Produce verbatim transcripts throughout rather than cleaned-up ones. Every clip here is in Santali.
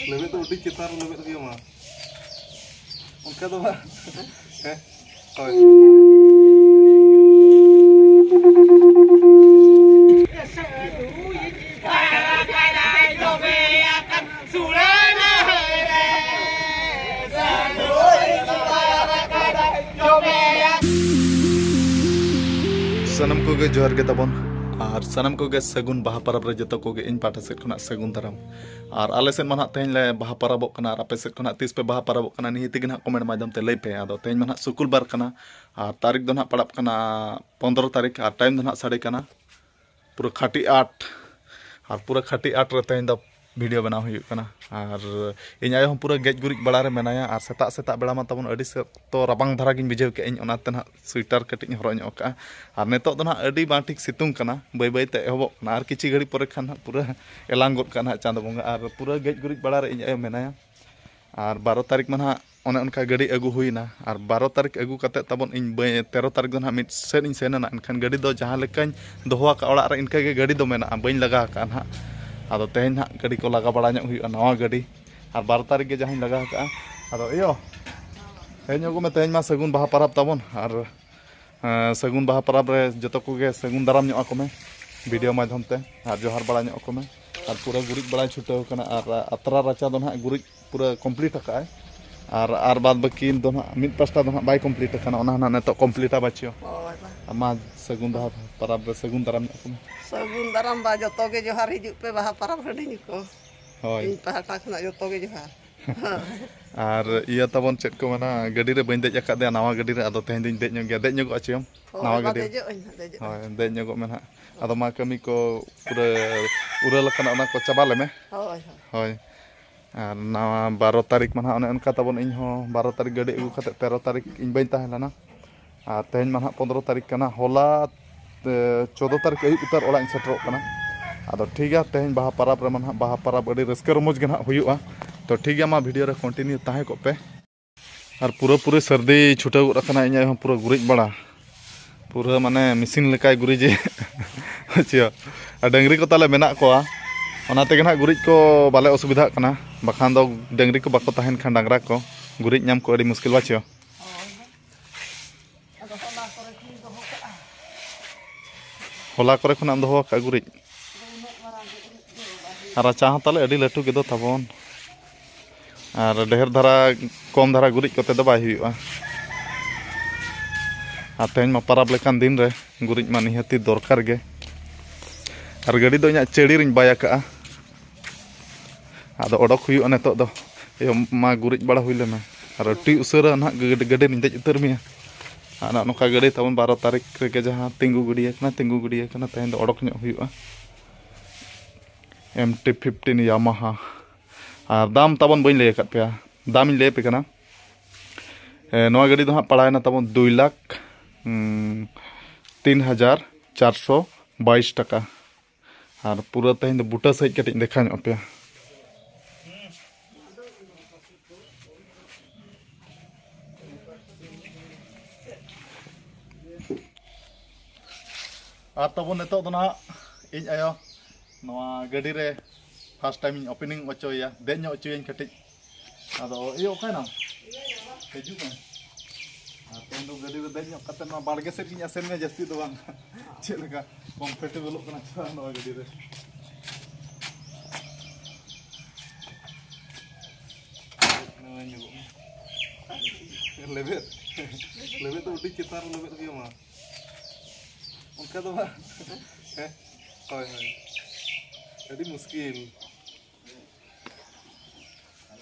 ᱞᱮᱵᱮᱫ ᱫᱚ ᱟᱹᱰᱤ ᱪᱮᱛᱟᱱ ᱨᱮ ᱞᱮᱵᱮᱫ ᱦᱩᱭᱩᱜᱼᱟ᱾ ᱚᱱᱠᱟ ᱫᱚ ᱵᱟᱝ᱾ ᱦᱮᱸ? ᱦᱳᱭ᱾ ᱥᱟᱱᱟᱢ ᱠᱚᱜᱮ ᱡᱚᱦᱟᱨ ᱜᱮ ᱛᱟᱵᱚᱱ, ᱟᱨ ᱥᱟᱱᱟᱢ ᱠᱚᱜᱮ ᱥᱟᱹᱜᱩᱱ ᱵᱟᱦᱟ ᱯᱚᱨᱚᱵᱽ ᱨᱮ ᱡᱚᱛᱚ ᱠᱚᱜᱮ ᱤᱧ ᱯᱟᱦᱴᱟ ᱥᱮᱫ ᱠᱷᱚᱱᱟᱜ ᱥᱟᱹᱜᱩᱱ ᱫᱟᱨᱟᱢ᱾ ᱟᱨ ᱟᱞᱮ ᱥᱮᱫ ᱢᱟ ᱱᱟᱦᱟᱜ ᱛᱮᱦᱮᱧ ᱞᱮ ᱵᱟᱦᱟ ᱯᱚᱨᱚᱵᱚᱜ ᱠᱟᱱᱟ, ᱟᱨ ᱟᱯᱮ ᱥᱮᱫ ᱠᱷᱚᱱᱟᱜ ᱛᱤᱥ ᱯᱮ ᱵᱟᱦᱟ ᱯᱚᱨᱚᱵᱚᱜ ᱠᱟᱱᱟ, ᱱᱤᱦᱟᱹᱛ ᱜᱮ ᱱᱟᱦᱟᱜ comment ᱢᱟᱫᱽᱫᱷᱚᱢ ᱛᱮ ᱞᱟᱹᱭ ᱯᱮ᱾ ᱟᱫᱚ ᱛᱮᱦᱮᱧ ᱢᱟ ᱱᱟᱦᱟᱜ ᱥᱩᱠᱩᱞᱵᱟᱨ ᱠᱟᱱᱟ, ᱟᱨ ᱛᱟᱹᱨᱤᱠᱷ ᱫᱚ ᱱᱟᱦᱟᱜ ᱯᱟᱲᱟᱜ ᱠᱟᱱᱟ ᱯᱚᱱᱫᱽᱨᱚ ᱛᱟᱹᱨᱤᱠᱷ, ᱟᱨ time ᱫᱚ ᱱᱟᱦᱟᱜ ᱥᱟᱰᱮ ᱠᱟᱱᱟ ᱯᱩᱨᱟᱹ ᱠᱷᱟᱹᱴᱤ ᱟᱴ, ᱟᱨ ᱯᱩᱨᱟᱹ ᱠᱷᱟᱹᱴᱤ ᱟᱴ ᱨᱮ ᱛᱮᱦᱮᱧ ᱫᱚ video ᱵᱮᱱᱟᱣ ᱦᱩᱭᱩᱜ ᱠᱟᱱᱟ᱾ ᱟᱨ ᱤᱧ ᱟᱭᱳ ᱦᱚᱸ ᱯᱩᱨᱟᱹ ᱜᱮᱡ ᱜᱩᱨᱤᱡ ᱵᱟᱲᱟ ᱨᱮ ᱢᱮᱱᱟᱭᱟ, ᱟᱨ ᱥᱮᱛᱟᱜ ᱥᱮᱛᱟᱜ ᱵᱮᱲᱟ ᱢᱟ ᱛᱟᱵᱚᱱ ᱟᱹᱰᱤ ᱥᱚᱠᱛᱚ ᱨᱟᱵᱟᱝ ᱫᱷᱟᱨᱟ ᱜᱤᱧ ᱵᱩᱡᱷᱟᱹᱣ ᱠᱮᱜᱼᱟ ᱤᱧ, ᱚᱱᱟᱛᱮ ᱱᱟᱦᱟᱜ sweater ᱠᱟᱹᱴᱤᱡ ᱤᱧ ᱦᱚᱨᱚᱜ ᱧᱚᱜ ᱠᱟᱜᱼᱟ᱾ ᱟᱨ ᱱᱤᱛᱚᱜ ᱫᱚ ᱱᱟᱦᱟᱜ ᱟᱹᱰᱤ ᱵᱟᱝ ᱴᱷᱤᱠ ᱥᱤᱛᱩᱝ ᱠᱟᱱᱟ, ᱵᱟᱹᱭ ᱵᱟᱹᱭ ᱛᱮ ᱮᱦᱚᱵᱚᱜ ᱠᱟᱱᱟ, ᱟᱨ ᱠᱤᱪᱷᱩ ᱜᱷᱟᱹᱲᱤᱡ ᱯᱚᱨᱮ ᱠᱷᱟᱱ ᱱᱟᱦᱟᱜ ᱯᱩᱨᱟᱹ ᱮᱞᱟᱝ ᱜᱚᱫ ᱠᱟᱜᱼᱟ ᱱᱟᱦᱟᱜ ᱪᱟᱸᱫᱚ ᱵᱚᱸᱜᱟ᱾ ᱟᱨ ᱯᱩᱨᱟᱹ ᱜᱮᱡ ᱜᱩᱨᱤᱡ ᱵᱟᱲᱟ ᱨᱮ ᱤᱧ ᱟᱭᱳ ᱢᱮᱱᱟᱭᱟ᱾ ᱟᱨ ᱵᱟᱨᱚ ᱛᱟᱹᱨᱤᱠᱷ ᱢᱟ ᱱᱟᱦᱟᱜ ᱚᱱᱮ ᱚᱱᱠᱟ ᱜᱟᱹᱰᱤ ᱟᱹᱜᱩ ᱦᱩᱭᱱᱟ, ᱟᱨ ᱵᱟᱨᱚ ᱛᱟᱹᱨᱤᱠᱷ ᱟᱹᱜᱩ ᱠᱟᱛᱮᱫ ᱛᱟᱵᱚᱱ ᱤᱧ ᱵᱟᱹᱧ, ᱛᱮᱨᱚ ᱛᱟᱹᱨᱤᱠᱷ ᱫᱚ ᱱᱟᱦᱟᱜ ᱢᱤᱫ ᱥᱮᱫ ᱤᱧ ᱥᱮᱱ ᱮᱱᱟ᱾ ᱮᱱᱠᱷᱟᱱ ᱜᱟᱹᱰᱤ ᱫᱚ ᱡᱟᱦᱟᱸ ᱞᱮᱠᱟᱧ ᱫᱚᱦᱚ ᱟᱠᱟᱫ ᱚᱲᱟᱜ ᱨᱮ, ᱤᱱᱠᱟᱹ ᱜᱮ ᱜᱟᱹᱰᱤ ᱫᱚ ᱢᱮᱱᱟᱜᱼᱟ, ᱵᱟᱹᱧ ᱞᱟᱜᱟ ᱟᱠᱟᱫᱼᱟ ᱱᱟᱦᱟᱜ᱾ ᱟᱫᱚ ᱛᱮᱦᱮᱧ ᱱᱟᱦᱟᱜ ᱜᱟᱹᱰᱤ ᱠᱚ ᱞᱟᱜᱟ ᱵᱟᱲᱟ ᱧᱚᱜ ᱦᱩᱭᱩᱜᱼᱟ, ᱱᱟᱣᱟ ᱜᱟᱹᱰᱤ᱾ ᱟᱨ ᱵᱟᱨᱚ ᱛᱟᱹᱨᱤᱠᱷ ᱜᱮ ᱡᱟᱦᱟᱸᱧ ᱞᱟᱜᱟ ᱟᱠᱟᱫᱼᱟ᱾ ᱟᱫᱚ ᱤᱭᱳ, ᱦᱮᱡ ᱧᱚᱜᱚᱜ ᱢᱮ, ᱛᱮᱦᱮᱧ ᱢᱟ ᱥᱟᱹᱜᱩᱱ ᱵᱟᱦᱟ ᱯᱚᱨᱚᱵᱽ ᱛᱟᱵᱚᱱ, ᱟᱨ ᱮᱸ, ᱥᱟᱹᱜᱩᱱ ᱵᱟᱦᱟ ᱯᱚᱨᱚᱵᱽ ᱨᱮ ᱡᱚᱛᱚ ᱠᱚᱜᱮ ᱥᱟᱹᱜᱩᱱ ᱫᱟᱨᱟᱢ ᱧᱚᱜ ᱟᱠᱚ ᱢᱮ video ᱢᱟᱫᱽᱫᱷᱚᱢ ᱛᱮ, ᱟᱨ ᱡᱚᱦᱟᱨ ᱵᱟᱲᱟ ᱧᱚᱜ ᱟᱠᱚ ᱢᱮ᱾ ᱟᱨ ᱯᱩᱨᱟᱹ ᱜᱩᱨᱤᱡ ᱵᱟᱲᱟᱭ ᱪᱷᱩᱴᱟᱹᱣ ᱠᱟᱱᱟ, ᱟᱨ ᱟᱛᱨᱟ ᱨᱟᱪᱟ ᱫᱚ ᱱᱟᱦᱟᱜ ᱜᱩᱨᱤᱡ ᱯᱩᱨᱟᱹ complete ᱟᱠᱟᱫᱼᱟᱭ᱾ ᱟᱨ, ᱟᱨ ᱵᱟᱫ ᱵᱟᱹᱠᱤ ᱫᱚ ᱱᱟᱦᱟᱜ ᱢᱤᱫ ᱯᱟᱥᱴᱟ ᱫᱚ ᱱᱟᱦᱟᱜ ᱵᱟᱭ complete ᱟᱠᱟᱱᱟ, ᱚᱱᱟ ᱦᱚᱸ ᱱᱟᱦᱟᱜ ᱱᱤᱛᱚᱜ complete ᱟ ᱵᱟᱹᱪᱤᱭᱳ᱾ ᱦᱳᱭ, ᱵᱟ᱾ ᱟᱨ ᱢᱟ ᱥᱟᱹᱜᱩᱱ ᱵᱟᱦᱟ ᱯᱚᱨᱚᱵᱽ ᱨᱮ ᱥᱟᱹᱜᱩᱱ ᱫᱟᱨᱟᱢ ᱧᱚᱜ ᱟᱠᱚ ᱢᱮ᱾ ᱥᱟᱹᱜᱩᱱ ᱫᱟᱨᱟᱢ ᱵᱟ, ᱡᱚᱛᱚ ᱜᱮ ᱡᱚᱦᱟᱨ, ᱦᱤᱡᱩᱜ ᱯᱮ ᱵᱟᱦᱟ ᱯᱚᱨᱚᱵᱽ ᱦᱟᱺᱰᱤᱧ ᱠᱚ᱾ ᱦᱳᱭ᱾ ᱤᱧ ᱯᱟᱦᱴᱟ ᱠᱷᱚᱱᱟᱜ ᱡᱚᱛᱚ ᱜᱮ ᱡᱚᱦᱟᱨ᱾ ᱟᱨ ᱤᱭᱟᱹ ᱛᱟᱵᱚᱱ, ᱪᱮᱫ ᱠᱚ ᱢᱮᱱᱟ, ᱜᱟᱹᱰᱤ ᱨᱮ ᱵᱟᱹᱧ ᱫᱮᱡ ᱟᱠᱟᱫᱮᱭᱟ, ᱱᱟᱣᱟ ᱜᱟᱹᱰᱤ ᱨᱮ, ᱟᱫᱚ ᱛᱮᱦᱮᱧ ᱫᱚᱧ ᱫᱮᱡ ᱧᱚᱜ ᱜᱮᱭᱟ᱾ ᱫᱮᱡ ᱧᱚᱜᱚᱜᱼᱟ ᱪᱮᱭᱚᱢ? ᱦᱳᱭ, ᱱᱟᱣᱟ ᱢᱟ ᱜᱟᱹᱰᱤ ᱨᱮ᱾ ᱫᱮᱡᱚᱜ ᱟᱹᱧ ᱦᱟᱸᱜ, ᱫᱮᱡᱚᱜ ᱦᱳᱭ, ᱟᱹᱧ᱾ ᱫᱮᱡ ᱧᱚᱜᱚᱜ ᱢᱮ ᱱᱟᱦᱟᱜ᱾ ᱟᱫᱚ ᱢᱟ ᱠᱟᱹᱢᱤ ᱠᱚ ᱯᱩᱨᱟᱹ ᱩᱨᱟᱹᱞ ᱟᱠᱟᱱᱟ, ᱚᱱᱟ ᱠᱚ ᱪᱟᱵᱟ ᱞᱮᱢᱮ᱾ ᱦᱳᱭ, ᱦᱳᱭ᱾ ᱦᱳᱭ᱾ ᱟᱨ ᱱᱟᱣᱟ ᱵᱟᱨᱚ ᱛᱟᱹᱨᱤᱠᱷ ᱢᱟ ᱱᱟᱦᱟᱜ ᱚᱱᱮ ᱚᱱᱠᱟ ᱛᱟᱵᱚᱱ, ᱤᱧ ᱦᱚᱸ ᱵᱟᱨᱚ ᱛᱟᱹᱨᱤᱠᱷ ᱜᱟᱹᱰᱤ ᱟᱹᱜᱩ ᱠᱟᱛᱮᱫ ᱛᱮᱨᱚ ᱛᱟᱹᱨᱤᱠᱷ ᱤᱧ ᱵᱟᱹᱧ ᱛᱟᱦᱮᱸ ᱞᱮᱱᱟ᱾ ᱟᱨ ᱛᱮᱦᱮᱧ ᱢᱟ ᱱᱟᱦᱟᱜ ᱯᱚᱱᱫᱽᱨᱚ ᱛᱟᱹᱨᱤᱠᱷ ᱠᱟᱱᱟ, ᱦᱚᱞᱟ, ᱮ, ᱪᱳᱫᱽᱫᱚ ᱛᱟᱹᱨᱤᱠᱷ ᱟᱹᱭᱩᱵ ᱩᱛᱟᱹᱨ ᱚᱲᱟᱜ ᱤᱧ ᱥᱮᱴᱮᱨᱚᱜ ᱠᱟᱱᱟ᱾ ᱟᱫᱚ ᱴᱷᱤᱠ ᱜᱮᱭᱟ, ᱛᱮᱦᱮᱧ ᱵᱟᱦᱟ ᱯᱚᱨᱚᱵᱽ ᱨᱮᱢᱟ ᱱᱟᱦᱟᱜ, ᱵᱟᱦᱟ ᱯᱚᱨᱚᱵᱽ ᱟᱹᱰᱤ ᱨᱟᱹᱥᱠᱟᱹ ᱨᱚᱢᱚᱡᱽ ᱜᱮ ᱱᱟᱦᱟᱜ ᱦᱩᱭᱩᱜᱼᱟ᱾ ᱛᱚ ᱴᱷᱤᱠ ᱜᱮᱭᱟ, ᱢᱟ video ᱨᱮ continue ᱛᱟᱦᱮᱸ ᱠᱚᱜ ᱯᱮ᱾ ᱟᱨ ᱯᱩᱨᱟᱹᱯᱩᱨᱤ ᱥᱟᱹᱨᱫᱤ ᱪᱷᱩᱴᱟᱹᱣ ᱜᱚᱫ ᱟᱠᱟᱱᱟ, ᱤᱧ ᱟᱭᱳ ᱦᱚᱸ ᱯᱩᱨᱟᱹ ᱜᱩᱨᱤᱡ ᱵᱟᱲᱟ, ᱯᱩᱨᱟᱹ ᱢᱟᱱᱮ machine ᱞᱮᱠᱟᱭ ᱜᱩᱨᱤᱡᱮ᱾ ᱵᱩᱡᱷᱟᱹᱣ? ᱟᱨ ᱰᱟᱹᱝᱨᱤ ᱠᱚ ᱛᱟᱞᱮ ᱢᱮᱱᱟᱜ ᱠᱚᱣᱟ, ᱚᱱᱟ ᱛᱮᱜᱮ ᱱᱟᱦᱟᱜ ᱜᱩᱨᱤᱡ ᱠᱚ ᱵᱟᱞᱮ ᱚᱥᱩᱵᱤᱫᱷᱟᱜ ᱠᱟᱱᱟ, ᱵᱟᱠᱷᱟᱱ ᱫᱚ ᱰᱟᱹᱝᱨᱤ ᱠᱚ ᱵᱟᱠᱚ ᱛᱟᱦᱮᱱ ᱠᱷᱟᱱ ᱰᱟᱝᱨᱟ ᱠᱚ ᱜᱩᱨᱤᱡ ᱧᱟᱢ ᱠᱚ ᱟᱹᱰᱤ ᱢᱩᱥᱠᱤᱞ ᱵᱟᱪᱚ᱾ ᱦᱚᱞᱟ ᱠᱚᱨᱮ ᱠᱷᱚᱱᱟᱜ ᱮᱢ ᱫᱚᱦᱚ ᱟᱠᱟᱫ ᱜᱩᱨᱤᱡ? ᱟᱨ ᱨᱟᱪᱟ ᱦᱚᱸ ᱛᱟᱞᱮ ᱟᱹᱰᱤ ᱞᱟᱹᱴᱩ ᱜᱮᱫᱚ ᱛᱟᱵᱚᱱ᱾ ᱟᱨ ᱰᱷᱮᱨ ᱫᱷᱟᱨᱟ, ᱠᱚᱢ ᱫᱷᱟᱨᱟ ᱜᱩᱨᱤᱡ ᱠᱚᱛᱮ ᱫᱚ ᱵᱟᱭ ᱦᱩᱭᱩᱜᱼᱟ᱾ ᱟᱨ ᱛᱮᱦᱮᱧ ᱢᱟ ᱯᱟᱨᱟᱵᱽ ᱞᱮᱠᱟᱱ ᱫᱤᱱ ᱨᱮ ᱜᱩᱨᱤᱡ ᱢᱟ ᱱᱤᱦᱟᱹᱛᱤ ᱫᱚᱨᱠᱟᱨ ᱜᱮ᱾ ᱟᱨ ᱜᱟᱹᱰᱤ ᱫᱚ ᱤᱧᱟᱹᱜ ᱪᱟᱹᱲᱤ ᱨᱤᱧ ᱵᱟᱭ ᱟᱠᱟᱜᱼᱟ᱾ ᱟᱫᱚ ᱚᱰᱚᱠ ᱦᱩᱭᱩᱜᱼᱟ ᱱᱤᱛᱚᱜ ᱫᱚ᱾ ᱮᱭᱳ ᱢᱟ, ᱜᱩᱨᱤᱡ ᱵᱟᱲᱟ ᱦᱩᱭ ᱞᱮᱢᱮ᱾ ᱟᱨ ᱟᱹᱰᱤ ᱩᱥᱟᱹᱨᱟ ᱱᱟᱦᱟᱜ ᱜᱟᱹᱰᱤ, ᱜᱟᱹᱰᱤ ᱨᱤᱧ ᱫᱮᱡ ᱩᱛᱟᱹᱨ ᱢᱮᱭᱟ᱾ ᱟᱨ ᱱᱚᱜᱼᱚ ᱱᱚᱝᱠᱟ ᱜᱟᱹᱰᱤ ᱛᱟᱵᱚᱱ ᱵᱟᱨᱚ ᱛᱟᱹᱨᱤᱠᱷ ᱨᱮᱜᱮ ᱡᱟᱦᱟᱸ ᱛᱤᱸᱜᱩ ᱜᱤᱰᱤᱭᱟᱠᱟᱱᱟ, ᱛᱤᱸᱜᱩ ᱜᱤᱰᱤᱭᱟᱠᱟᱱᱟ, ᱛᱮᱦᱮᱧ ᱫᱚ ᱚᱰᱚᱠ ᱧᱚᱜ ᱦᱩᱭᱩᱜᱼᱟ᱾ M T fifteen ᱭᱟᱢᱟᱦᱟ᱾ ᱟᱨ ᱫᱟᱢ ᱛᱟᱵᱚᱱ ᱵᱟᱹᱧ ᱞᱟᱹᱭ ᱟᱠᱟᱫ ᱯᱮᱭᱟ, ᱫᱟᱢᱤᱧ ᱞᱟᱹᱭ ᱟᱯᱮ ᱠᱟᱱᱟ᱾ ᱮ, ᱱᱚᱣᱟ ᱜᱟᱹᱰᱤ ᱫᱚ ᱦᱟᱸᱜ ᱯᱟᱲᱟᱣᱮᱱᱟ ᱛᱟᱵᱚᱱ ᱫᱩᱭ ᱞᱟᱠᱷ, ᱩᱸ, ᱛᱤᱱ ᱦᱟᱡᱟᱨ ᱪᱟᱨᱥᱚ ᱵᱟᱭᱤᱥ ᱴᱟᱠᱟ᱾ ᱟᱨ ᱯᱩᱨᱟᱹ ᱛᱮᱦᱮᱧ ᱫᱚ ᱵᱩᱴᱟᱹ ᱥᱟᱺᱦᱤᱡ ᱠᱟᱹᱴᱤᱡ ᱤᱧ ᱫᱮᱠᱷᱟᱣ ᱧᱚᱜ ᱟᱯᱮᱭᱟ᱾ ᱟᱨ ᱛᱟᱵᱚᱱ ᱱᱤᱛᱚᱜ ᱫᱚ ᱱᱟᱦᱟᱜ ᱤᱧ ᱟᱭᱳ ᱱᱚᱣᱟ ᱜᱟᱹᱰᱤ ᱨᱮ first time ᱤᱧ opening ᱦᱚᱪᱚᱭᱮᱭᱟ, ᱫᱮᱡ ᱧᱚᱜ ᱦᱚᱪᱚᱭᱟᱹᱧ ᱠᱟᱹᱴᱤᱡ᱾ ᱟᱫᱚ ᱤᱭᱟᱹ, ᱚᱠᱟᱭᱱᱟᱢ? ᱦᱤᱡᱩᱜ ᱢᱮ᱾ ᱟᱨ ᱛᱮᱦᱮᱧ ᱫᱚ ᱜᱟᱹᱰᱤ ᱨᱮ ᱫᱮᱡ ᱧᱚᱜ ᱠᱟᱛᱮ ᱱᱚᱣᱟ ᱵᱟᱲᱜᱮ ᱥᱮᱫ ᱜᱤᱧ ᱟᱥᱮᱱ ᱢᱮᱭᱟ, ᱡᱟᱹᱥᱛᱤ ᱫᱚ ᱵᱟᱝ᱾ ᱪᱮᱫ ᱞᱮᱠᱟ comfortableᱚᱜ ᱠᱟᱱᱟ ᱪᱮ ᱵᱟᱝ ᱱᱚᱣᱟ ᱜᱟᱹᱰᱤ ᱨᱮ? ᱱᱚᱣᱟ ᱧᱮᱞᱚᱜ ᱢᱮ᱾ ᱞᱮᱵᱮᱫ, ᱞᱮᱵᱮᱫ ᱫᱚ ᱟᱹᱰᱤ ᱪᱮᱛᱟᱱ ᱨᱮ ᱞᱮᱵᱮᱫ ᱦᱩᱭ ᱟᱢᱟ᱾ ᱚᱱᱠᱟ ᱫᱚ ᱵᱟᱝ᱾ ᱦᱮᱸ? ᱦᱳᱭ, ᱦᱳᱭ᱾ ᱟᱹᱰᱤ ᱢᱩᱥᱠᱤᱞ᱾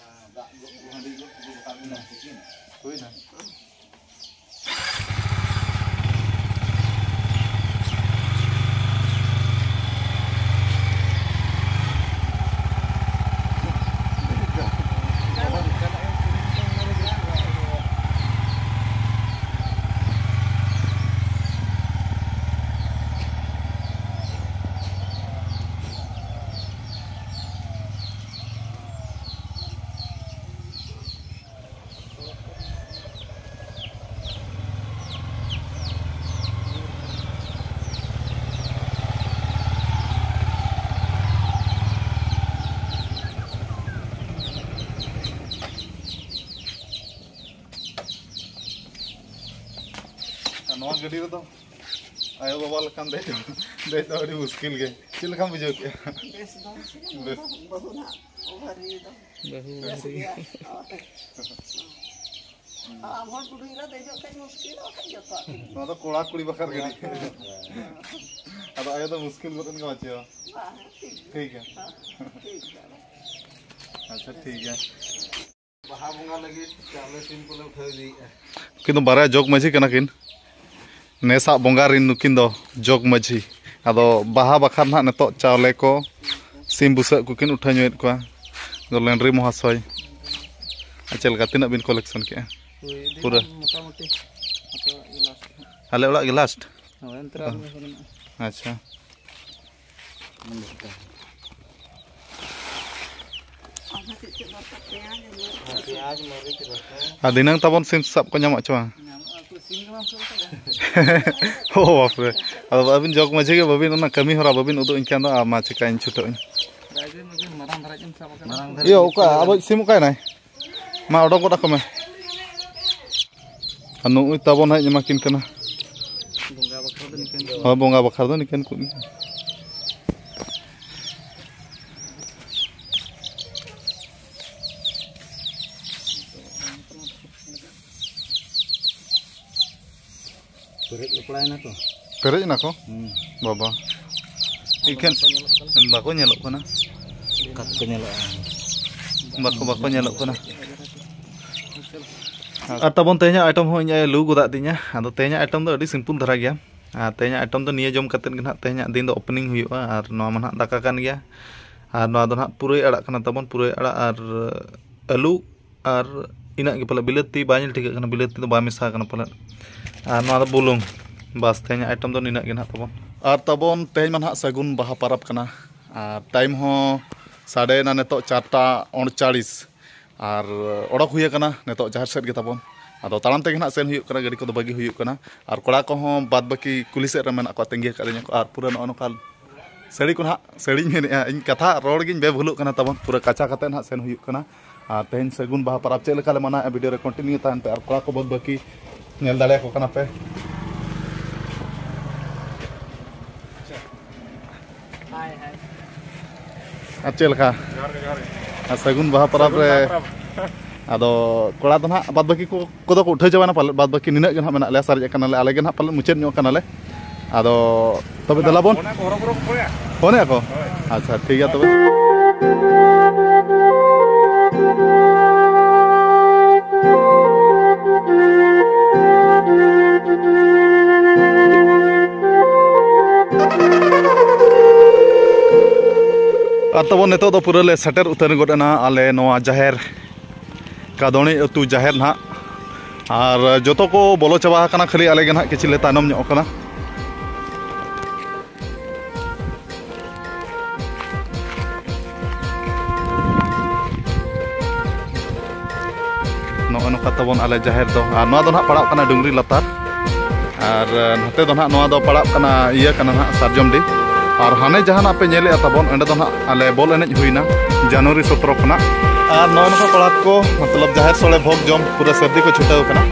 ᱦᱩᱭᱱᱟ᱾ ᱱᱚᱣᱟ ᱜᱟᱹᱰᱤ ᱨᱮᱫᱚ ᱟᱭᱳ ᱵᱟᱵᱟ ᱞᱮᱠᱟᱱ ᱫᱮᱡ ᱫᱚ, ᱫᱮᱡ ᱫᱚ ᱟᱹᱰᱤ ᱢᱩᱥᱠᱤᱞ ᱜᱮ᱾ ᱪᱮᱫ ᱞᱮᱠᱟᱢ ᱵᱩᱡᱷᱟᱹᱣ ᱠᱮᱜᱼᱟ? ᱵᱮᱥ ᱫᱚ ᱵᱩᱡᱷᱟᱹᱣ ᱵᱮᱥ᱾ ᱵᱟᱹᱦᱩ ᱱᱟᱜ ᱚᱵᱷᱟᱨ ᱨᱤ ᱫᱚ ᱵᱟᱹᱦᱩ ᱵᱮᱥ ᱵᱟᱹᱦᱩ᱾ ᱜᱮᱭᱟ᱾ ᱦᱳᱭ᱾ ᱦᱟᱲᱟᱢ ᱦᱚᱲ ᱵᱩᱰᱷᱤ ᱨᱮ ᱫᱮᱡᱚᱜ ᱠᱟᱹᱡ ᱢᱩᱥᱠᱤᱞ, ᱵᱟᱠᱷᱟᱡ ᱡᱚᱛᱚᱣᱟᱜ ᱴᱷᱤᱠ ᱜᱮᱭᱟ᱾ ᱱᱚᱣᱟ ᱫᱚ ᱠᱚᱲᱟ ᱠᱩᱲᱤ ᱵᱟᱠᱷᱨᱟ ᱜᱟᱹᱰᱤ᱾ ᱟᱫᱚ ᱟᱭᱳ ᱫᱚ ᱢᱩᱥᱠᱤᱞ ᱜᱚᱫ ᱮᱱ ᱜᱮ ᱵᱟᱪᱚ᱾ ᱵᱟᱝ, ᱴᱷᱤᱠ ᱜᱮᱭᱟ᱾ ᱴᱷᱤᱠ ᱜᱮᱭᱟ᱾ ᱦᱮᱸ, ᱴᱷᱤᱠ ᱜᱮᱭᱟ᱾ ᱟᱪᱪᱷᱟ, ᱴᱷᱤᱠ ᱜᱮᱭᱟ᱾ ᱵᱟᱦᱟ ᱵᱚᱸᱜᱟ ᱞᱟᱹᱜᱤᱫ ᱪᱟᱣᱞᱮ ᱥᱤᱢ ᱠᱚᱞᱮ ᱩᱴᱷᱟᱹᱣ ᱤᱫᱤᱭᱮᱫᱼᱟ᱾ ᱩᱱᱠᱤᱱ ᱫᱚ ᱵᱟᱨᱭᱟ ᱡᱚᱜᱽ ᱢᱟᱹᱡᱷᱤ ᱠᱟᱱᱟ ᱠᱤᱱ᱾ ᱱᱮᱥᱟᱜ ᱵᱚᱸᱜᱟ ᱨᱤᱱ ᱱᱩᱠᱤᱱ ᱫᱚ ᱡᱚᱜᱽ ᱢᱟᱹᱡᱷᱤ᱾ ᱟᱫᱚ ᱵᱟᱦᱟ ᱵᱟᱠᱷᱨᱟ ᱱᱟᱦᱟᱜ ᱱᱤᱛᱚᱜ ᱪᱟᱣᱞᱮ ᱠᱚ, ᱥᱤᱢ ᱵᱩᱥᱟᱹᱜ ᱠᱚᱠᱤᱱ ᱩᱴᱷᱟᱹᱣ ᱧᱚᱜᱮᱫ ᱠᱚᱣᱟ᱾ ᱟᱫᱚ ᱞᱮᱱᱰᱨᱤ ᱢᱚᱦᱟᱥᱚᱭ ᱟᱨ ᱪᱮᱫ ᱞᱮᱠᱟ, ᱛᱤᱱᱟᱹᱜ ᱵᱤᱱ ᱠᱚᱞᱮᱠᱥᱚᱱ ᱠᱮᱜᱼᱟ? ᱦᱳᱭ, ᱤᱫᱤ ᱯᱩᱨᱟᱹ? ᱢᱟ ᱢᱚᱴᱟᱢᱩᱴᱤ ᱟᱯᱮ ᱚᱲᱟᱜ ᱜᱮ ᱞᱟᱥᱴ ᱦᱟᱸᱜ᱾ ᱟᱞᱮ ᱚᱲᱟᱜ ᱜᱮ ᱞᱟᱥᱴ? ᱦᱳᱭ, ᱮᱱᱛᱮ ᱨᱮᱦᱚᱸ ᱟᱨ ᱢᱤᱫ ᱦᱚᱲ ᱢᱮᱱᱟᱜᱼᱟ᱾ ᱟᱪᱪᱷᱟ᱾ ᱟᱨ ᱫᱷᱤᱱᱟᱹᱝ ᱛᱟᱵᱚᱱ ᱥᱤᱢ ᱥᱟᱵ ᱠᱚ ᱧᱟᱢᱚᱜ ᱪᱚ ᱵᱟᱝ? ᱚ ᱵᱟᱯᱨᱮ, ᱟᱫᱚ ᱟᱹᱵᱤᱱ ᱡᱚᱜᱽ ᱢᱟᱹᱡᱷᱤ ᱜᱮ ᱵᱟᱹᱵᱤᱱ, ᱚᱱᱟ ᱠᱟᱹᱢᱤ ᱦᱚᱨᱟ ᱵᱟᱹᱵᱤᱱ ᱩᱫᱩᱜ ᱟᱹᱧ ᱠᱷᱟᱱ ᱫᱚ ᱟᱨ ᱢᱟ ᱪᱤᱠᱟᱹᱧ ᱪᱷᱩᱴᱟᱹᱜ ᱟᱹᱧ᱾ ᱤᱭᱟᱹ, ᱚᱠᱟ ᱟᱵᱚ ᱥᱤᱢ ᱚᱠᱟᱭᱱᱟᱭ? ᱢᱟ ᱚᱰᱚᱠ ᱜᱚᱫ ᱟᱠᱚ ᱢᱮ᱾ ᱟᱨ ᱱᱩᱜᱼᱩᱭ ᱛᱟᱵᱚᱱ ᱦᱟᱸᱜ ᱤᱧ ᱮᱢᱟ ᱠᱤᱱ ᱠᱟᱱᱟ᱾ ᱵᱚᱸᱜᱟ ᱵᱟᱠᱷᱨᱟ ᱫᱚ ᱱᱤᱝᱠᱟᱹᱱ ᱦᱳᱭ, ᱵᱚᱸᱜᱟ ᱵᱟᱠᱷᱨᱟ ᱫᱚ ᱱᱤᱝᱠᱟᱹᱱ ᱠᱚ ᱜᱮ᱾ ᱯᱮᱨᱮᱡ ᱞᱮ ᱯᱟᱲᱟᱭᱮᱱᱟ ᱛᱚ᱾ ᱯᱮᱨᱮᱡ ᱮᱱᱟ ᱠᱚ? ᱦᱩᱸ᱾ ᱵᱟᱵᱟ᱾ ᱤᱠᱷᱟᱹᱱ ᱵᱟᱠᱚ ᱧᱮᱞᱚᱜ ᱠᱟᱱᱟ᱾ ᱚᱠᱟ ᱛᱮᱠᱚ ᱧᱮᱞᱚᱜᱼᱟ? ᱵᱟᱠᱚ, ᱵᱟᱠᱚ ᱧᱮᱞᱚᱜ ᱠᱟᱱᱟ᱾ ᱟᱨ ᱛᱟᱵᱚᱱ ᱛᱮᱦᱮᱧᱟᱜ item ᱦᱚᱸ ᱤᱧ ᱞᱟᱹᱭ ᱜᱚᱫᱟᱜ ᱫᱤᱧᱟ᱾ ᱟᱫᱚ ᱛᱮᱦᱮᱧᱟᱜ item ᱫᱚ ᱟᱹᱰᱤ simple ᱫᱷᱟᱨᱟ ᱜᱮᱭᱟ᱾ ᱟᱨ ᱛᱮᱦᱮᱧᱟᱜ item ᱫᱚ ᱱᱤᱭᱟᱹ ᱡᱚᱢ ᱠᱟᱛᱮᱫ ᱜᱮ ᱱᱟᱦᱟᱜ ᱛᱮᱦᱮᱧᱟᱜ ᱫᱤᱱ ᱫᱚ opening ᱦᱩᱭᱩᱜᱼᱟ᱾ ᱟᱨ ᱱᱚᱣᱟ ᱢᱟ ᱱᱟᱦᱟᱜ ᱫᱟᱠᱟ ᱠᱟᱱ ᱜᱮᱭᱟ᱾ ᱟᱨ ᱱᱚᱣᱟ ᱫᱚ ᱱᱟᱦᱟᱜ ᱯᱩᱨᱟᱹᱭ ᱟᱲᱟᱜ ᱠᱟᱱᱟ ᱛᱟᱵᱚᱱ, ᱯᱩᱨᱟᱹᱭ ᱟᱲᱟᱜ ᱟᱨ ᱟᱹᱞᱩ ᱟᱨ ᱤᱱᱟᱹᱜ ᱜᱮ ᱯᱟᱞᱮ, ᱵᱤᱞᱟᱹᱛᱤ ᱵᱟᱭ ᱧᱮᱞ ᱴᱷᱤᱠᱟᱹᱜ ᱠᱟᱱᱟ, ᱵᱤᱞᱟᱹᱛᱤ ᱫᱚ ᱵᱟᱭ ᱢᱮᱥᱟ ᱠᱟᱱᱟ ᱯᱟᱞᱮ᱾ ᱟᱨ ᱱᱚᱣᱟ ᱫᱚ ᱵᱩᱞᱩᱝ᱾ ᱵᱟᱥ, ᱛᱮᱦᱮᱧᱟᱜ item ᱫᱚ ᱱᱤᱱᱟᱹᱜ ᱜᱮ ᱱᱟᱦᱟᱜ ᱛᱟᱵᱚᱱ᱾ ᱟᱨ ᱛᱟᱵᱚᱱ ᱛᱮᱦᱮᱧ ᱢᱟ ᱱᱟᱦᱟᱜ ᱥᱟᱹᱜᱩᱱ ᱵᱟᱦᱟ ᱯᱟᱨᱟᱵᱽ ᱠᱟᱱᱟ᱾ ᱟᱨ time ᱦᱚᱸ ᱥᱟᱰᱮᱭᱮᱱᱟ ᱱᱤᱛᱚᱜ ᱪᱟᱨᱴᱟ ᱩᱱᱪᱟᱞᱤᱥ᱾ ᱟᱨ ᱚᱰᱚᱠ ᱦᱩᱭ ᱟᱠᱟᱱᱟ ᱱᱤᱛᱚᱜ ᱡᱟᱦᱮᱨ ᱥᱮᱫ ᱜᱮ ᱛᱟᱵᱚᱱ᱾ ᱟᱫᱚ ᱛᱟᱲᱟᱢ ᱛᱮᱜᱮ ᱱᱟᱦᱟᱜ ᱥᱮᱱ ᱦᱩᱭᱩᱜ ᱠᱟᱱᱟ, ᱜᱟᱹᱰᱤ ᱠᱚᱫᱚ ᱵᱟᱹᱜᱤ ᱦᱩᱭᱩᱜ ᱠᱟᱱᱟ᱾ ᱟᱨ ᱠᱚᱲᱟ ᱠᱚᱦᱚᱸ ᱵᱟᱫ ᱵᱟᱹᱠᱤ ᱠᱩᱞᱦᱤ ᱥᱮᱫ ᱨᱮ ᱢᱮᱱᱟᱜ ᱠᱚᱣᱟ, ᱛᱟᱺᱜᱤ ᱟᱠᱟᱫ ᱞᱤᱧᱟ ᱠᱚ᱾ ᱟᱨ ᱯᱩᱨᱟᱹ ᱱᱚᱜᱼᱚ ᱱᱚᱝᱠᱟ ᱥᱟᱹᱲᱤ ᱠᱚ ᱱᱟᱦᱟᱜ, ᱥᱟᱹᱲᱤᱧ ᱢᱮᱱᱮᱫᱼᱟ, ᱤᱧ ᱠᱟᱛᱷᱟ ᱨᱚᱲ ᱜᱤᱧ ᱵᱮᱵᱷᱩᱞᱚᱜ ᱠᱟᱱᱟ ᱛᱟᱵᱚᱱ᱾ ᱯᱩᱨᱟᱹ ᱠᱟᱪᱟ ᱠᱟᱛᱮ ᱱᱟᱦᱟᱜ ᱥᱮᱱ ᱦᱩᱭᱩᱜ ᱠᱟᱱᱟ᱾ ᱟᱨ ᱛᱮᱦᱮᱧ ᱥᱟᱹᱜᱩᱱ ᱵᱟᱦᱟ ᱯᱚᱨᱚᱵᱽ ᱪᱮᱫ ᱞᱮᱠᱟ ᱞᱮ ᱢᱟᱱᱟᱣᱮᱫᱼᱟ, video ᱨᱮ continue ᱛᱟᱦᱮᱱ ᱯᱮ᱾ ᱟᱨ ᱠᱚᱲᱟ ᱠᱚ ᱵᱟᱫ ᱵᱟᱹᱠᱤ ᱧᱮᱞ ᱫᱟᱲᱮᱭᱟᱠᱚ ᱠᱟᱱᱟ ᱯᱮ᱾ ᱟᱨ ᱪᱮᱫ ᱞᱮᱠᱟ? ᱡᱚᱦᱟᱨ ᱜᱮ, ᱡᱚᱦᱟᱨ ᱜᱮ᱾ ᱟᱨ ᱥᱟᱹᱜᱩᱱ ᱵᱟᱦᱟ ᱯᱚᱨᱚᱵᱽ ᱥᱟᱹᱜᱩᱱ ᱨᱮ᱾ ᱵᱟᱦᱟ ᱯᱚᱨᱚᱵᱽ᱾ ᱟᱫᱚ ᱠᱚᱲᱟ ᱫᱚ ᱱᱟᱦᱟᱜ ᱵᱟᱫ ᱵᱟᱹᱠᱤ ᱠᱚ, ᱠᱚᱫᱚ ᱠᱚ ᱩᱴᱷᱟᱹᱣ ᱪᱟᱵᱟᱭᱱᱟ ᱯᱟᱞᱮᱫ, ᱵᱟᱫ ᱵᱟᱹᱠᱤ ᱱᱤᱱᱟᱹᱜ ᱜᱮ ᱱᱟᱦᱟᱜ ᱢᱮᱱᱟᱜ ᱞᱮᱭᱟ, ᱥᱟᱨᱮᱡ ᱟᱠᱟᱱᱟᱞᱮ, ᱟᱞᱮ ᱜᱮ ᱱᱟᱦᱟᱜ ᱯᱟᱞᱮᱫ ᱢᱩᱪᱟᱹᱫ ᱧᱚᱜ ᱠᱟᱱᱟᱞᱮ᱾ ᱟᱫᱚ ᱛᱚᱵᱮ ᱫᱮᱞᱟ ᱵᱚᱱ᱾ ᱯᱷᱳᱱ ᱟᱠᱚ? ᱦᱳᱭ᱾ ᱟᱪᱪᱷᱟ, ᱴᱷᱤᱠ ᱜᱮᱭᱟ ᱛᱚᱵᱮ᱾ ᱟᱨ ᱛᱟᱵᱚᱱ ᱱᱤᱛᱚᱜ ᱫᱚ ᱯᱩᱨᱟᱹ ᱞᱮ ᱥᱮᱴᱮᱨ ᱩᱛᱟᱹᱨ ᱜᱚᱫ ᱮᱱᱟ ᱟᱞᱮ ᱱᱚᱣᱟ ᱡᱟᱦᱮᱨ, ᱠᱟᱫᱚᱬᱤ ᱟᱹᱛᱩ ᱡᱟᱦᱮᱨ ᱱᱟᱦᱟᱜ᱾ ᱟᱨ ᱡᱚᱛᱚ ᱠᱚ ᱵᱚᱞᱚ ᱪᱟᱵᱟ ᱟᱠᱟᱱᱟ, ᱠᱷᱟᱹᱞᱤ ᱟᱞᱮ ᱜᱮ ᱱᱟᱦᱟᱜ ᱠᱤᱪᱷᱩ ᱞᱮ ᱛᱟᱭᱱᱚᱢ ᱧᱚᱜ ᱟᱠᱟᱱᱟ᱾ ᱱᱚᱜᱼᱚ ᱱᱚᱝᱠᱟ ᱛᱟᱵᱚᱱ ᱟᱞᱮ ᱡᱟᱦᱮᱨ ᱫᱚ᱾ ᱟᱨ ᱱᱚᱣᱟ ᱫᱚ ᱱᱟᱦᱟᱜ ᱯᱟᱲᱟᱜ ᱠᱟᱱᱟ ᱰᱩᱝᱨᱤ ᱞᱟᱛᱟᱨ᱾ ᱟᱨ, ᱮ, ᱱᱚᱛᱮ ᱫᱚ ᱱᱟᱦᱟᱜ ᱱᱚᱣᱟ ᱫᱚ ᱯᱟᱲᱟᱜ ᱠᱟᱱᱟ, ᱤᱭᱟᱹ ᱠᱟᱱᱟ ᱱᱟᱦᱟᱜ, ᱥᱟᱨᱡᱚᱢ ᱰᱤ᱾ ᱟᱨ ᱦᱟᱱᱮ ᱡᱟᱦᱟᱱᱟᱜ ᱯᱮ ᱧᱮᱞᱮᱫᱼᱟ ᱛᱟᱵᱚᱱ, ᱚᱸᱰᱮ ᱫᱚ ᱱᱟᱦᱟᱜ ᱟᱞᱮ ᱵᱚᱞ ᱮᱱᱮᱡ ᱦᱩᱭᱱᱟ ᱡᱟᱱᱩᱣᱟᱨᱤ ᱥᱚᱛᱨᱚ ᱠᱷᱚᱱᱟᱜ᱾ ᱟᱨ ᱱᱚᱜᱼᱚ ᱱᱚᱝᱠᱟ ᱠᱚᱲᱟ ᱠᱚ, ᱢᱚᱛᱞᱚᱵ, ᱡᱟᱦᱮᱨ ᱥᱳᱲᱮ ᱵᱷᱳᱜᱽ ᱡᱚᱢ ᱯᱩᱨᱟᱹ ᱥᱟᱹᱨᱫᱤ ᱠᱚ ᱪᱷᱩᱴᱟᱹᱣ ᱠᱟᱱᱟ᱾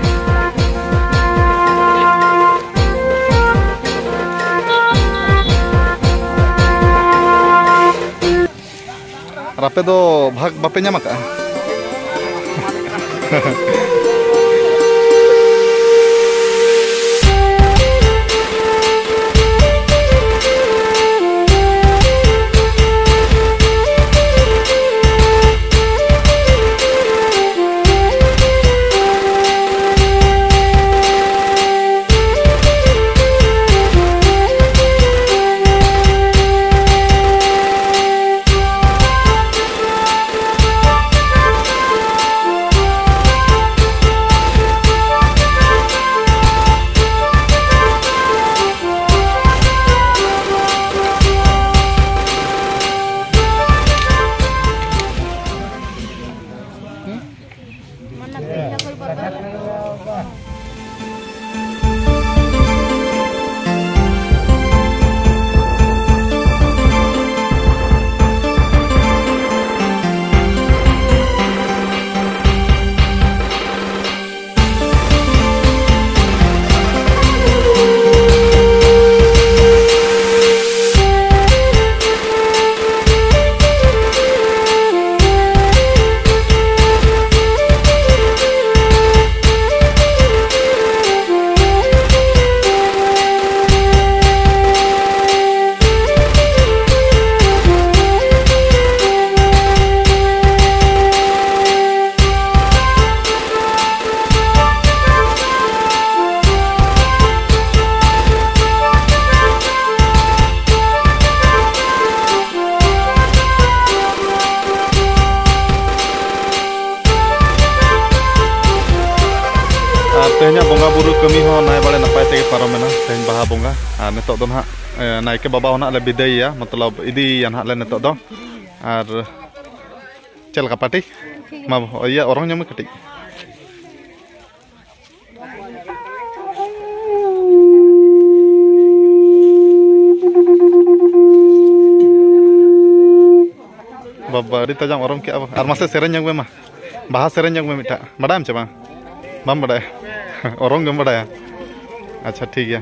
ᱟᱨ ᱟᱯᱮ ᱫᱚ ᱵᱷᱟᱜᱽ ᱵᱟᱯᱮ ᱧᱟᱢ ᱟᱠᱟᱫᱼᱟ? ᱛᱮᱦᱮᱧᱟᱜ ᱵᱚᱸᱜᱟ ᱵᱩᱨᱩ ᱠᱟᱹᱢᱤ ᱦᱚᱸ ᱱᱟᱭ ᱵᱟᱲᱮ ᱱᱟᱯᱟᱭ ᱛᱮᱜᱮ ᱯᱟᱨᱚᱢᱮᱱᱟ᱾ ᱛᱮᱦᱮᱧ ᱵᱟᱦᱟ ᱵᱚᱸᱜᱟ, ᱟᱨ ᱱᱤᱛᱚᱜ ᱫᱚ ᱱᱟᱦᱟᱜ, ᱮ, ᱱᱟᱭᱠᱮ ᱵᱟᱵᱟ ᱦᱚᱸ ᱱᱟᱦᱟᱜ ᱞᱮ ᱵᱤᱫᱟᱹᱭᱮᱭᱟ, ᱢᱚᱛᱞᱚᱵ ᱤᱫᱤᱭᱮᱭᱟ ᱱᱟᱦᱟᱜ ᱞᱮ ᱱᱤᱛᱚᱜ ᱫᱚ᱾ ᱟᱨ ᱪᱮᱫ ᱞᱮᱠᱟ ᱯᱟᱴᱤ? ᱢᱟ ᱤᱭᱟᱹ ᱚᱨᱚᱝ ᱧᱚᱜ ᱢᱮ ᱠᱟᱹᱴᱤᱡ᱾ ᱵᱟᱵᱟ, ᱟᱹᱰᱤ ᱛᱟᱡᱟᱢ ᱚᱨᱚᱝ ᱠᱮᱜᱼᱟ ᱵᱚ᱾ ᱟᱨ ᱢᱟᱥᱮ ᱥᱮᱨᱮᱧ ᱧᱚᱜ ᱢᱮ ᱢᱟ, ᱵᱟᱦᱟ ᱥᱮᱨᱮᱧ ᱧᱚᱜ ᱢᱮ ᱢᱤᱫᱴᱟᱜ᱾ ᱵᱟᱰᱟᱭᱟᱢ ᱪᱮ ᱵᱟᱝ? ᱵᱟᱢ ᱵᱟᱰᱟᱭᱟ? ᱚᱨᱚᱝ ᱜᱮᱢ ᱵᱟᱰᱟᱭᱟ? ᱟᱪᱪᱷᱟ, ᱴᱷᱤᱠ ᱜᱮᱭᱟ᱾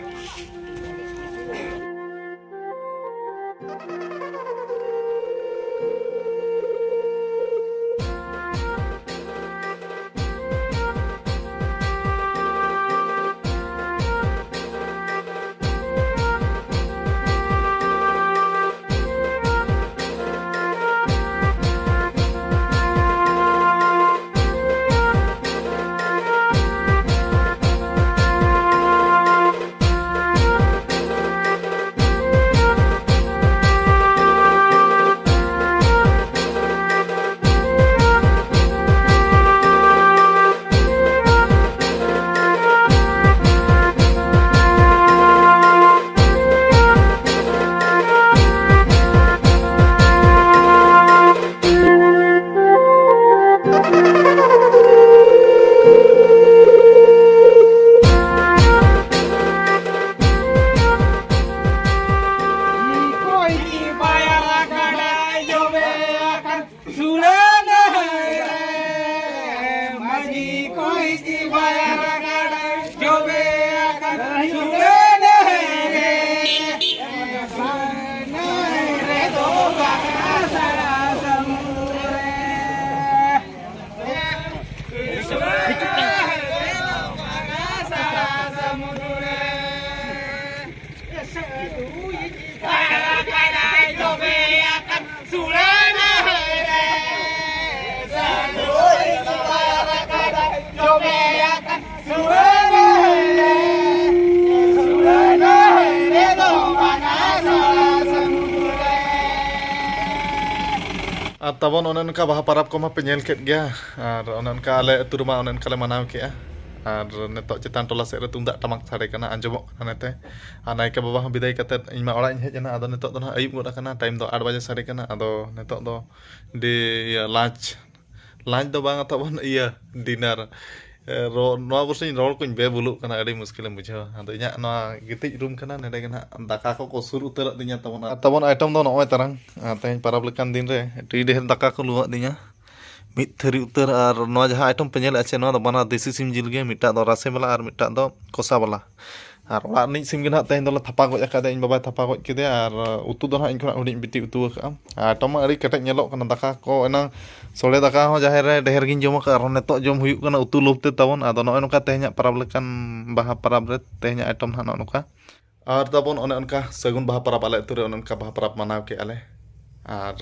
ᱟᱨ ᱛᱟᱵᱚᱱ ᱚᱱᱮ ᱚᱱᱠᱟ ᱵᱟᱦᱟ ᱯᱟᱨᱟᱵᱽ ᱠᱚᱢᱟ ᱯᱮ ᱧᱮᱞ ᱠᱮᱫ ᱜᱮᱭᱟ, ᱟᱨ ᱚᱱᱮ ᱚᱱᱠᱟ ᱟᱞᱮ ᱟᱹᱛᱩ ᱨᱮᱢᱟ ᱚᱱᱮ ᱚᱱᱠᱟ ᱞᱮ ᱢᱟᱱᱟᱣ ᱠᱮᱜᱼᱟ᱾ ᱟᱨ ᱱᱤᱛᱚᱜ ᱪᱮᱛᱟᱱ ᱴᱚᱞᱟ ᱥᱮᱫ ᱨᱮ ᱛᱩᱢᱫᱟᱜ ᱴᱟᱢᱟᱠ ᱥᱟᱰᱮ ᱠᱟᱱᱟ, ᱟᱸᱡᱚᱢᱚᱜ ᱠᱟᱱᱟ ᱱᱚᱛᱮ᱾ ᱟᱨ ᱱᱟᱭᱠᱮ ᱵᱟᱵᱟ ᱦᱚᱸ ᱵᱤᱫᱟᱹᱭ ᱠᱟᱛᱮᱫ ᱤᱧ ᱢᱟ ᱚᱲᱟᱜ ᱤᱧ ᱦᱮᱡ ᱮᱱᱟ᱾ ᱟᱫᱚ ᱱᱤᱛᱚᱜ ᱫᱚ ᱱᱟᱦᱟᱜ ᱟᱹᱭᱩᱵ ᱜᱚᱫ ᱟᱠᱟᱱᱟ, ᱴᱟᱭᱤᱢ ᱫᱚ ᱟᱴ ᱵᱟᱡᱮ ᱥᱟᱰᱮ ᱠᱟᱱᱟ᱾ ᱟᱫᱚ ᱱᱤᱛᱚᱜ ᱫᱚ ᱰᱤ-, ᱤᱭᱟᱹ, ᱞᱟᱧᱪ, ᱞᱟᱧᱪ ᱫᱚ ᱵᱟᱝ ᱛᱟᱵᱚᱱ, ᱤᱭᱟᱹ, ᱰᱤᱱᱟᱨ᱾ ᱮ, ᱨᱚ-, ᱱᱚᱣᱟ ᱵᱚᱨᱥᱚᱧ ᱨᱚᱲ ᱠᱚᱧ ᱵᱮᱵᱩᱞᱩᱜ ᱠᱟᱱᱟ, ᱟᱹᱰᱤ ᱢᱩᱥᱠᱤᱞᱮᱢ ᱵᱩᱡᱷᱟᱹᱣᱟ᱾ ᱟᱫᱚ ᱤᱧᱟᱹᱜ ᱱᱚᱣᱟ ᱜᱤᱛᱤᱡ ᱨᱩᱢ ᱠᱟᱱᱟ, ᱱᱚᱸᱰᱮ ᱜᱮ ᱱᱟᱦᱟᱜ ᱫᱟᱠᱟ ᱠᱚᱠᱚ ᱥᱩᱨ ᱩᱛᱟᱹᱨᱟᱜ ᱛᱤᱧᱟ ᱛᱟᱵᱚᱱ᱾ ᱟᱨ ᱛᱟᱵᱚᱱ ᱟᱭᱴᱮᱢ ᱫᱚ ᱱᱚᱜᱼᱚᱭ ᱛᱟᱨᱟᱝ, ᱟᱨ ᱛᱮᱦᱮᱧ ᱯᱟᱨᱟᱵᱽ ᱞᱮᱠᱟᱱ ᱫᱤᱱ ᱨᱮ ᱟᱹᱰᱤ ᱰᱷᱮᱨ ᱫᱟᱠᱟ ᱠᱚ ᱞᱩᱣᱟᱜ ᱫᱤᱧᱟ, ᱢᱤᱫ ᱛᱷᱟᱹᱨᱤ ᱩᱛᱟᱹᱨ᱾ ᱟᱨ ᱱᱚᱣᱟ ᱡᱟᱦᱟᱸ ᱟᱭᱴᱮᱢ ᱯᱮ ᱧᱮᱞᱮᱫᱼᱟ ᱪᱮ, ᱱᱚᱣᱟ ᱫᱚ ᱵᱟᱱᱟᱨ ᱫᱮᱥᱤ ᱥᱤᱢ ᱡᱤᱞ ᱜᱮ, ᱢᱤᱫᱴᱟᱜ ᱫᱚ ᱨᱟᱥᱮ ᱵᱟᱞᱟ ᱟᱨ ᱢᱤᱫᱴᱟᱜ ᱫᱚ ᱠᱚᱥᱟ ᱵᱟᱞᱟ᱾ ᱟᱨ ᱚᱲᱟᱜ ᱨᱤᱱᱤᱡ ᱥᱤᱢ ᱜᱮ ᱱᱟᱦᱟᱜ ᱛᱮᱦᱮᱧ ᱫᱚᱞᱮ ᱛᱷᱟᱯᱟ ᱜᱚᱡ ᱟᱠᱟᱫᱮᱭᱟ, ᱤᱧ ᱵᱟᱵᱟᱭ ᱛᱷᱟᱯᱟ ᱜᱚᱡ ᱠᱮᱫᱮᱭᱟ᱾ ᱟᱨ ᱩᱛᱩ ᱫᱚ ᱱᱟᱦᱟᱜ ᱤᱧ ᱠᱷᱚᱱᱟᱜ ᱦᱩᱰᱤᱧ ᱵᱤᱴᱤ ᱩᱛᱩ ᱟᱠᱟᱫᱼᱟ᱾ ᱟᱨ ᱟᱭᱴᱮᱢ ᱢᱟ ᱟᱹᱰᱤ ᱠᱮᱴᱮᱡ ᱧᱮᱞᱚᱜ ᱠᱟᱱᱟ, ᱫᱟᱠᱟ ᱠᱚ ᱮᱱᱟᱝ ᱥᱚᱲᱮ ᱫᱟᱠᱟ ᱦᱚᱸ ᱡᱟᱦᱮᱨ ᱨᱮ ᱰᱷᱮᱨ ᱜᱤᱧ ᱡᱚᱢ ᱟᱠᱟᱫᱼᱟ, ᱟᱨᱦᱚᱸ ᱱᱤᱛᱚᱜ ᱡᱚᱢ ᱦᱩᱭᱩᱜ ᱠᱟᱱᱟ ᱩᱛᱩ ᱞᱳᱵᱷ ᱛᱮ ᱛᱟᱵᱚᱱ᱾ ᱟᱫᱚ ᱱᱚᱜᱼᱚᱭ ᱱᱚᱝᱠᱟ ᱛᱮᱦᱮᱧᱟᱜ ᱯᱟᱨᱟᱵᱽ ᱞᱮᱠᱟᱱ ᱵᱟᱦᱟ ᱯᱟᱨᱟᱵᱽ ᱨᱮ ᱛᱮᱦᱮᱧᱟᱜ ᱟᱭᱴᱮᱢ ᱱᱟᱦᱟᱜ ᱱᱚᱜᱼᱚ ᱱᱚᱝᱠᱟ᱾ ᱟᱨ ᱛᱟᱵᱚᱱ ᱚᱱᱮ ᱚᱱᱠᱟ ᱥᱟᱹᱜᱩᱱ ᱵᱟᱦᱟ ᱯᱟᱨᱟᱵᱽ ᱟᱞᱮ ᱟᱹᱛᱩ ᱨᱮ ᱚᱱᱮ ᱚᱱᱠᱟ ᱵᱟᱦᱟ ᱯᱟᱨᱟᱵᱽ ᱢᱟᱱᱟᱣ ᱠᱮᱜᱼᱟ ᱞᱮ᱾ ᱟᱨ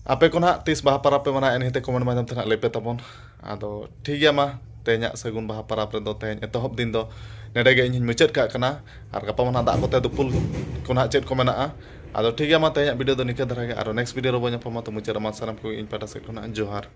ᱟᱯᱮ ᱠᱚ ᱱᱟᱦᱟᱜ ᱛᱤᱥ ᱵᱟᱦᱟ ᱯᱟᱨᱟᱵᱽ ᱯᱮ ᱢᱟᱱᱟᱣᱮᱫᱼᱟ, ᱱᱤᱦᱟᱹᱛ ᱠᱚᱢᱮᱱᱴ ᱢᱟᱫᱽᱫᱷᱚᱢ ᱛᱮ ᱱᱟᱦᱟᱜ ᱞᱟᱹᱭ ᱯᱮ ᱛᱟᱵᱚᱱ᱾ ᱟᱫᱚ ᱴᱷᱤᱠ ᱜᱮᱭᱟ, ᱢᱟ ᱛᱮᱦᱮᱧᱟᱜ ᱥᱟᱹᱜᱩᱱ ᱵᱟᱦᱟ ᱯᱟᱨᱟᱵᱽ ᱨᱮᱫᱚ ᱛᱮᱦᱮᱧ ᱮᱛᱚᱦᱚᱵ ᱫᱤᱱ ᱫᱚ ᱱᱚᱸᱰᱮ ᱜᱮ ᱤᱧ ᱦᱚᱧ ᱢᱩᱪᱟᱹᱫ ᱠᱟᱜ ᱠᱟᱱᱟ᱾ ᱟᱨ ᱜᱟᱯᱟ ᱢᱟ ᱱᱟᱦᱟᱜ ᱫᱟᱜ ᱠᱚᱛᱮ ᱫᱩᱯᱩᱞ ᱠᱚ ᱱᱟᱦᱟᱜ ᱪᱮᱫ ᱠᱚ ᱢᱮᱱᱟᱜᱼᱟ᱾ ᱟᱫᱚ ᱴᱷᱤᱠ ᱜᱮᱭᱟ, ᱢᱟ ᱛᱮᱦᱮᱧᱟᱜ ᱵᱷᱤᱰᱤᱭᱳ ᱫᱚ ᱱᱤᱝᱠᱟᱹ ᱫᱷᱟᱨᱟ ᱜᱮ᱾ ᱟᱨᱚ ᱱᱮᱠᱥᱴ ᱵᱷᱤᱰᱤᱭᱳ ᱨᱮᱵᱚᱱ ᱧᱟᱯᱟᱢᱟ᱾ ᱛᱚ ᱢᱩᱪᱟᱹᱫ ᱨᱮ ᱢᱟ ᱥᱟᱱᱟᱢ ᱠᱚᱜᱮ ᱤᱧ ᱯᱟᱦᱴᱟ ᱥᱮᱫ ᱠᱷᱚᱱᱟᱜ ᱡᱚᱦᱟᱨ᱾